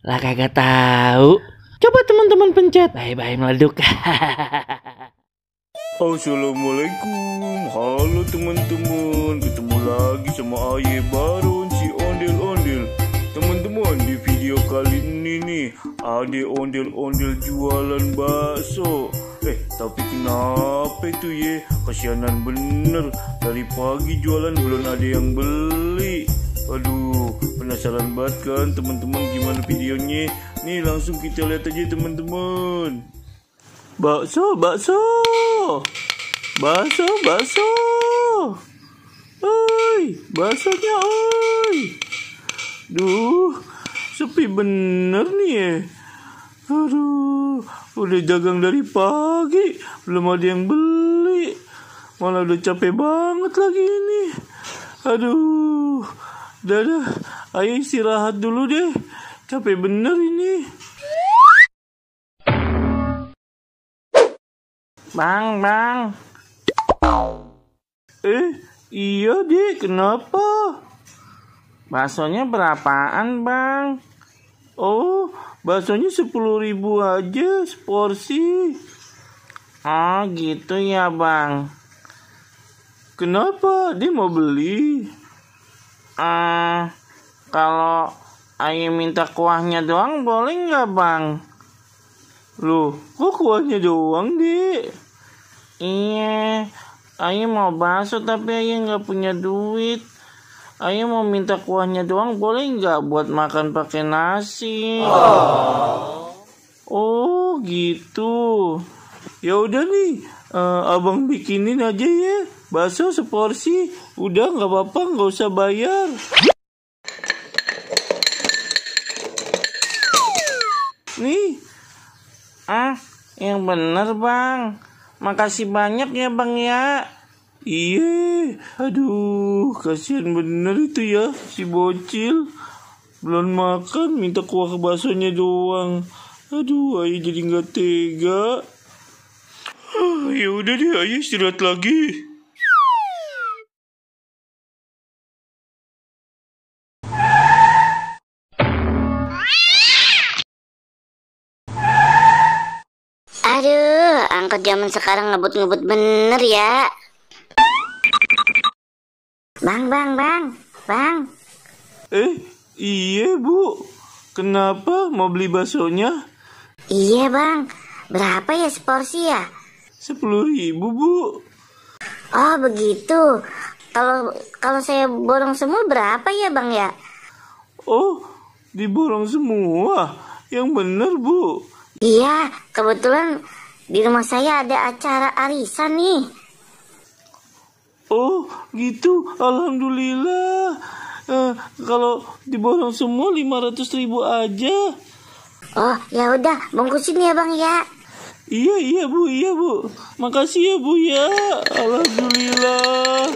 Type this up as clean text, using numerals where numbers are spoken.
Lah kagak tahu. Coba teman-teman pencet. Bye-bye meleduk. Assalamualaikum. Halo teman-teman. Ketemu lagi sama Aye Baron si ondel-ondel. Teman-teman, di video kali ini nih ada ondel-ondel jualan bakso. Tapi kenapa itu ya? Kasianan bener. Dari pagi jualan belum ada yang beli. Aduh, penasaran banget kan teman-teman gimana videonya? Nih langsung kita lihat aja teman-teman. Bakso. Oi, baksonya oi. Duh, sepi bener nih ya. Aduh, udah dagang dari pagi, belum ada yang beli. Malah udah capek banget lagi ini. Aduh, dadah, ayo istirahat dulu deh. Capek bener ini. Bang. Iya deh, kenapa? Baksonya berapaan, Bang? Oh, baksonya 10.000 aja seporsi. Oh, gitu ya, Bang. Kenapa? Dia mau beli? Kalau Aye minta kuahnya doang boleh nggak, Bang? Loh, kok kuahnya doang, Dek? Iya, Aye mau bakso tapi Aye nggak punya duit. Aye mau minta kuahnya doang boleh nggak buat makan pakai nasi? Oh, gitu. Ya udah nih, abang bikinin aja ya. Bakso seporsi, udah nggak apa-apa, nggak usah bayar. Nih. Yang bener, Bang. Makasih banyak ya, Bang ya. Iya, aduh, kasihan bener itu ya si bocil. Belum makan, minta kuah baksonya doang. Aduh, Ayo jadi nggak tega. Ya udah deh, Ayo istirahat lagi. Aduh, angkot zaman sekarang ngebut-ngebut bener ya. Bang. Iya Bu, kenapa mau beli baksonya? Iya bang, berapa ya seporsi ya? 10.000 Bu. Oh begitu. Kalau saya borong semua berapa ya bang ya? Oh, diborong semua. Yang bener Bu. Iya, kebetulan di rumah saya ada acara arisan nih. Oh, gitu. Alhamdulillah. Kalau diborong semua 500.000 aja. Oh, ya udah, bungkusin ya bang ya. Iya Bu. Makasih ya Bu ya. Alhamdulillah.